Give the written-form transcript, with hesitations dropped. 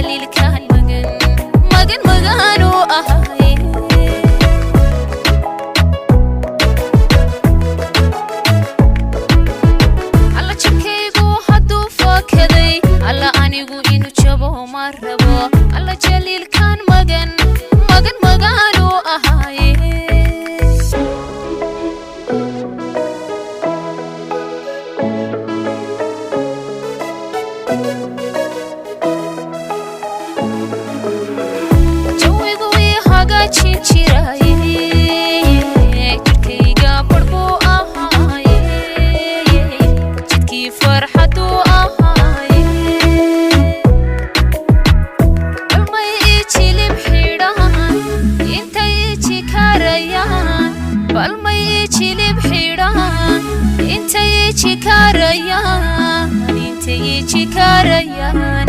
Jaliilkaan magan magan magaanu ahay. Alla jidhkaygu hadduu fakaday, alla anigu inuu jabo ma rabo. Alla jaliilkaan magan magan magaanu ahay. Jawigu wii hagaajin jiray, jidhkayga barh buu ahaaye, jidkii farxaduu ahaaye. Balmay ii jilib xidhaan intay ii jikaarayaan, balmay ii jilib xidhaan intay ii jikaarayaan, intay ii jikaarayaan.